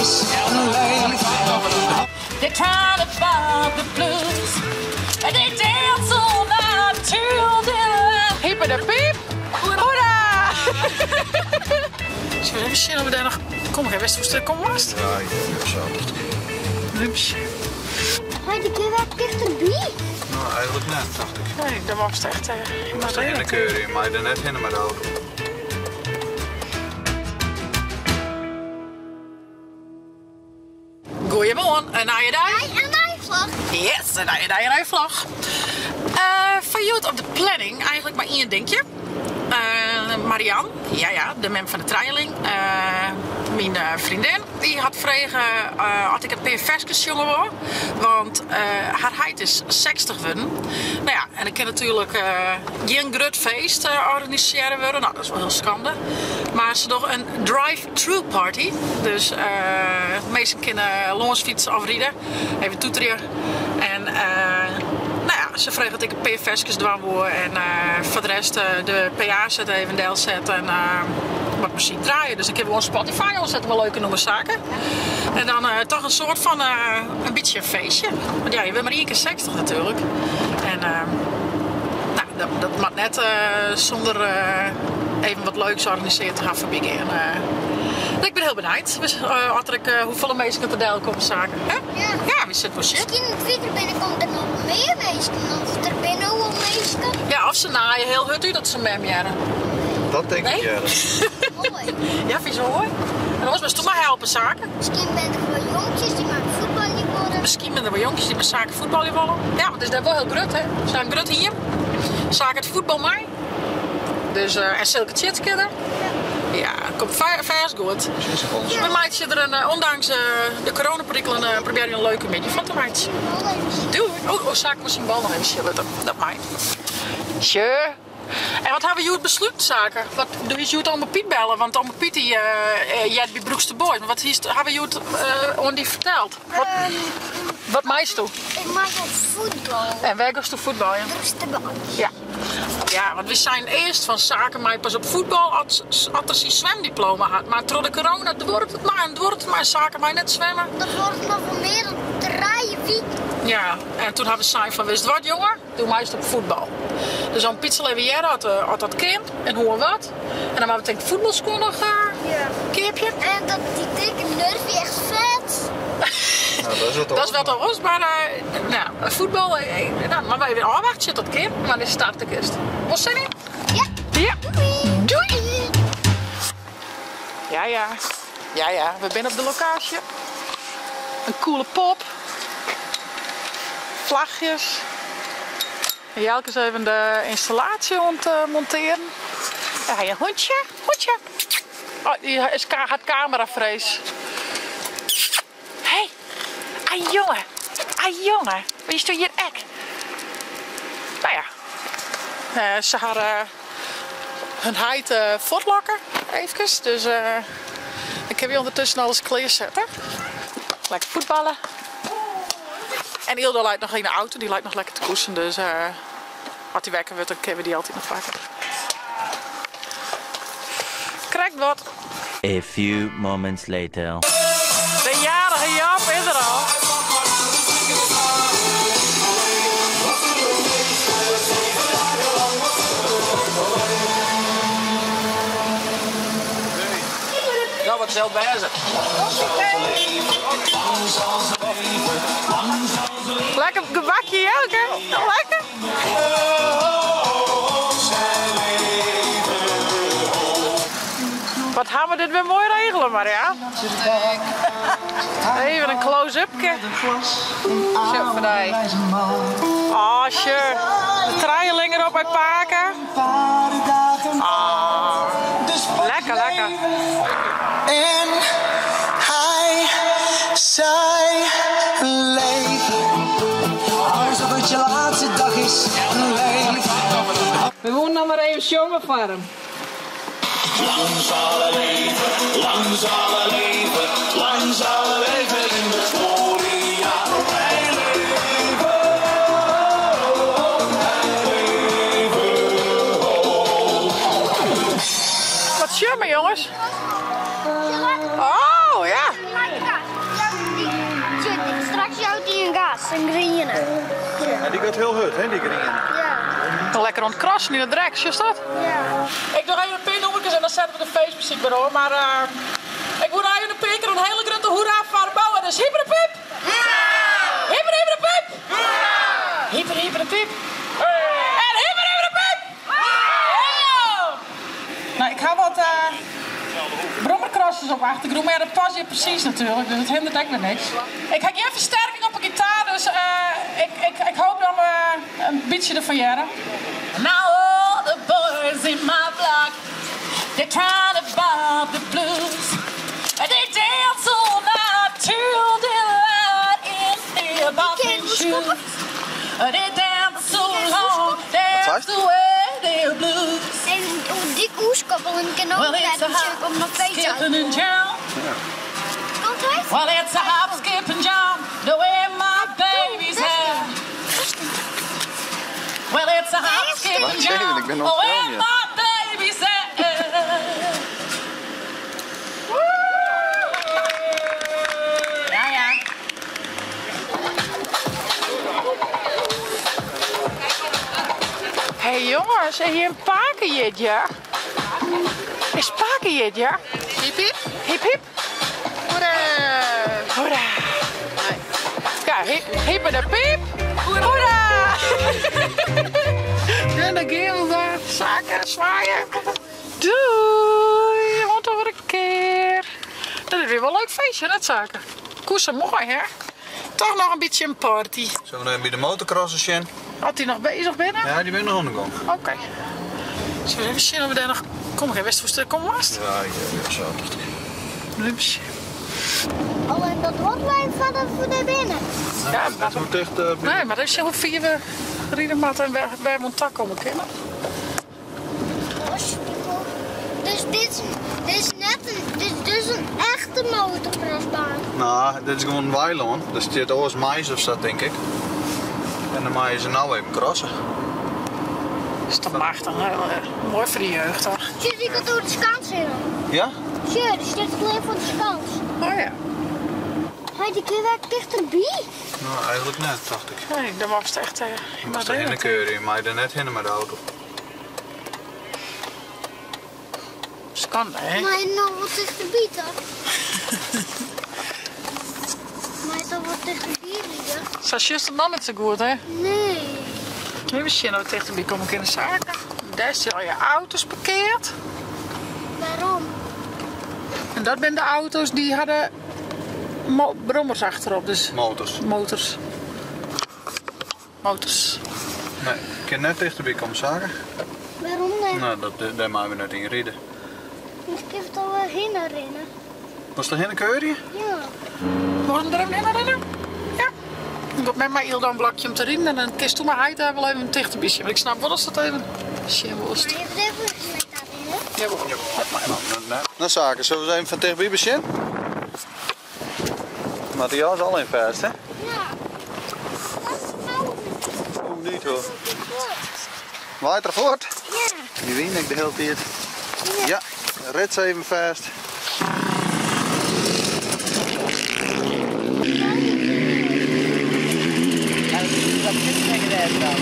is, leef. They try to find the blues. And they dance all night till the Hyper de piep. Hoera! Zullen we even zien of we daar nog... Kom, ik wist hoe het kom was. Ja, ik denk zo. Even zien. Maar die kun je dichterbij. Nou, eigenlijk net, dacht ik. Nee, dat was het echt. Ik was er in de keuring, maar je net in met de auto. Goedemorgen, een nije dag. En mijn vlag. Yes, een nije dag, een nije vlog. Van Joet op de planning eigenlijk maar één dingetje. Marianne, ja ja, de mem van de trailing, mijn vriendin, die had vragen had ik een paar versjes jongen wou, want haar heid is 60 geworden. Nou ja, en ik kan natuurlijk geen groot feest organiseren worden, nou dat is wel heel schande. Maar ze doen een drive-thru party, dus de meesten kunnen lonsfietsen of rijden, even toeteren. En nou ja, ze vragen dat ik een paar versjes dwang word en voor de rest de PA zet even deel zetten en wat muziek draaien. Dus ik heb gewoon Spotify aanzetten, wel leuke noemen zaken. En dan toch een soort van een beetje een feestje. Want ja, je bent maar één keer 60 natuurlijk. En nou, dat mag net zonder even wat leuks organiseren te gaan voorbij gaan. Ik ben heel benieuwd. Dus had ik hoeveel mensen ik er deel komen zaken. Hè? Ja. Ja, wie zit voor shit? Misschien het Twitter binnenkomt er nog meer mensen. Of er binnen wel mensen. Ja, of ze naaien heel hut u dat ze mem jaren. Dat denk ik, Nee? ja. Mooi. Ja, vind je zo mooi? En dan was toen maar helpen zaken. Misschien ben er wel jonkjes die maar voetbal worden. Misschien ben er wel jonkjes die maar zaken voetbal willen. Ja, want het is daar wel heel grut, hè? Ze zijn grut hier. Zaken het voetbal mij. Dus en zulke shit kinderen. Ja, het komt vers goed. Ja. We maken er een, ondanks de coronaperikelen, probeer je een leuke middag van te maken. Doei! Oh, oh, zaken we zien bal nog even chillen. Dat mij. Tje. En wat hebben we hier besluit, zaken? Wat doe je hier allemaal Piet bellen? Want allemaal Piet die jij bij Broekste Boys. Maar wat is, hebben we hier aan die verteld? Wat, wat meist toe? Ik maak op voetbal. En waar gaat toe voetbal? Ja? Broekste Boys. Ja. Ja, want we zijn eerst van zaken mij pas op voetbal als er zijn zwemdiploma had. Maar door de corona het wordt het maar en het wordt het maar zaken mij net zwemmen. Dat wordt nog wel meer dan 3 weken. Ja, en toen hebben we zijn van wist wat jongen, doe mij eens op voetbal. Dus dan Piet zal even jaren had dat kind en hoe en wat. En dan hebben we denk ik voetbalschoen nog keertje. En dat die dikke Nurfie echt vet. Nou, dat is wat Dat is wel toch ons, maar nou, voetbal, nou, maar wij weer afwachten zit dat kind, maar dit start de kist. Was zin in? Ja. Ja. Doei. Doei. Ja, ja. Ja, ja, we zijn op de locatie. Een coole pop. Vlagjes. En Jelke is even de installatie aan het monteren. Ja, een hondje. Hondje. Oh, die is gaat cameravrees. Hé. Hey. Ah, jongen. Ah, jongen. Wie is toch hier ek? Nou ja. Ze hadden hun heid voortlokken. Even. Dus ik heb hier ondertussen alles klaarzetten. Lekker voetballen. En Ildo lijkt nog in de auto, die lijkt nog lekker te koesen. Dus als die wekker wordt, dan kunnen we die altijd nog pakken. Krijgt wat. A few moments later. De jarige Jaap is er al. Nou, wat zelf bij ze. Lekker gebakje, Jelke. Lekker. Wat gaan we dit weer mooi regelen, Maria? Even een close-upje. Zo, voor die. Oh, sure. De trailing erop uit Paken. Ah, lekker, lekker. En hij zei leef. Alsof het je laatste dag is. Leef. We moeten nog maar even jongen voor hem. Lang zal het leven, lang zal het leven, lang zal het leven in de gloria. Wij leven, wij leven. Wat jammer, jongens. Oh! Oh ja. Straks jout hy in gas, in griene. Ja, dy giet hiel hurd, hè, dy griene. Ja. Lekker oan it krassen yn de drek, sjochst dat? Ja. Ik doch even in pear nûmerkes en dan sette we de feestmuzyk wer oan. Mar ik woe even in pear kear in hiele grutte hoera foar Boa. Dus hipperepip! Hoera! Hipper hipperepip! Hoera! Hipper hipperepip! En hipper hipperepip! Hoera! Nou, ik ha wat brommercrossers op achtergrûn, mar ja, dat past hjir presys natuerlik, dus it hindert ek wer niks. Ik ha gjin fersterking op 'e gitaar, dus ik, ik, ik hoop dat we in bytsje derfan hearre. Now all the boys in my block, they trying to bop the blues. And they dance all night till daylight in their bopping shoes. They dance so long, dance away their blues. En dy oerskoppeling kin ook Well, it's net a natuurlijk om nog hop, feest skipping and jump. Komt hij? Well, it's a hop, skip and jump, the way my baby's hair. Well, it's a hop, skip and Wacht even, jump, ik ben the nog way filmje. my baby's hair. Ja, ja. Hey jongens, is hier in pake ja? Is pake ja? Hip hip. Hip hip. Hoera. Hoera. Ja, hip en de piep. Hoera. En dan gaan we daar. Zaken zwaaien. Doei. Want over een keer. Dat is weer wel een leuk feestje, net zaken. Koesen mooi, hè? Toch nog een beetje een party. Zullen we nog even bij de motocrossers zien? Had hij nog bezig binnen? Ja, die ben nog ondergang. Oké. Zullen we even zien of we daar nog... Kom, geen Westwoester, kom vast. Ja, ja, zo. Even zien. Alleen dat wordt wij verder voor de binnen. Ja, Dat moet echt... Nee, maar dat is hoe vier we rijden maar en waar waar we komen kunnen. Dus dit is, dit is net een, dit is dus een echte motocrossbaan. Nou, dit is gewoon een weiland. Dus dit oors mais of zo, denk ik. En dan maaien ze nou even crossen. Is toch machtig, hè? Mooi voor de jeugd, toch? Zie ik het door de schans heen. Ja? Zie, er staat alleen voor de schans. Oh ja. Hij die keer werkt dichterbij. Nou, eigenlijk net, dacht ik. Nee, daar was het echt... Ik was er in de keur, maar je net heen met de auto. Schande, hè? Maar hij nog wat dichterbij toch? maar hij toch wat dichterbij liggen? Zo juist dan net zo goed, hè? Nee. Even zien of we dichterbij komen in de zaken. Daar zijn al je auto's parkeerd. Waarom? En dat zijn de auto's die hadden brommers achterop, dus Motors. motors. Motors. Nee, ik kan net dichterbij komen zaken. Waarom dan? Nou, dat, daar maken we net in rijden. Ik heb het al wel heen rennen. Was er geen keur hier? Ja. Mogen we er even in rennen? Ja. Ik doe met mij Ilda een blokje om te rennen en dan kist toen maar hij daar wel even een dichterbij. Want ik snap wel dat dat even zien worst. Maar je hebt even met daar rennen. Jawel. Nou, nou zaken, zullen we eens even van dichtbij beginnen? Matthias is al in vast, hè? Ja. Dat is nou Oeh, niet hoor. Waait er voort? Ja. Die wien ik de hele tijd. Ja, rit ze even vast. Ja, dat is geen idee dan.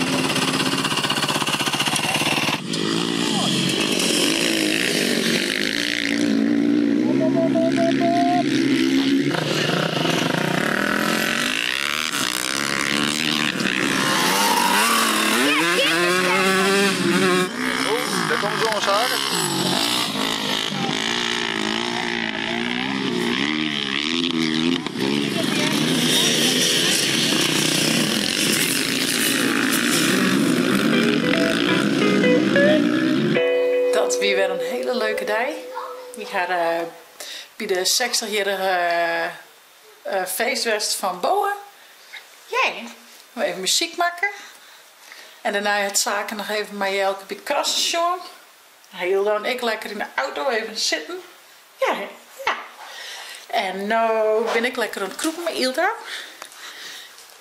Oeh, daar komen zo'n zaken. Dat weer weer een hele leuke dag. Ik ga bij de 60-jarige feestwest van Boa. Jij, we even muziek maken. En daarna het zaken nog even met Jelke bij het krassenstation. Hilda en ik lekker in de auto even zitten. Ja, hè? Ja. En nu ben ik lekker aan het kroepen met Hilda.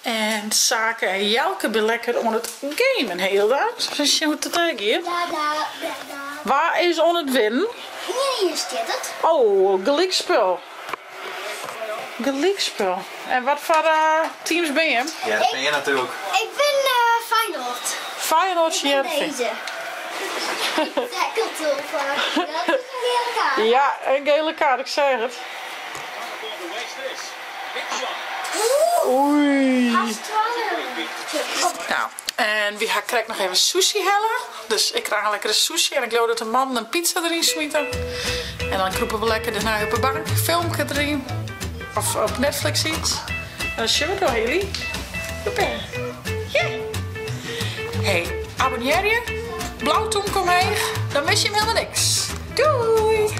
En Sake en Jelke ben lekker aan het gamen, hè, Hilda? Zoals je moet het hier. Da, da, da, da. Waar is on het winnen? Hier is dit het. Oh, gelijkspel. Gelykspul. En wat foar teams binne jim? Hearrenfean natuerlik. Ik bin Feyenoord. Feyenoord Ik ben Hearrenfean. deze. Ik tackle heel vaak. Dat is een gele kaart. Ja, een gele kaart, ik zeg het. Oei. Haast 12. Nou, en we gaan krijg nog even sushi hellen. Dus ik krijg een lekkere sushi en ik geloof dat de man een pizza erin smieten. En dan kroepen we lekker daarna op de bank, filmpje erin. Of op Netflix iets. En dan zien we door, Haley. Hoppé. Ja. Hey, abonneer je. Blauw kom omheen. Dan mis je hem helemaal niks. Doei!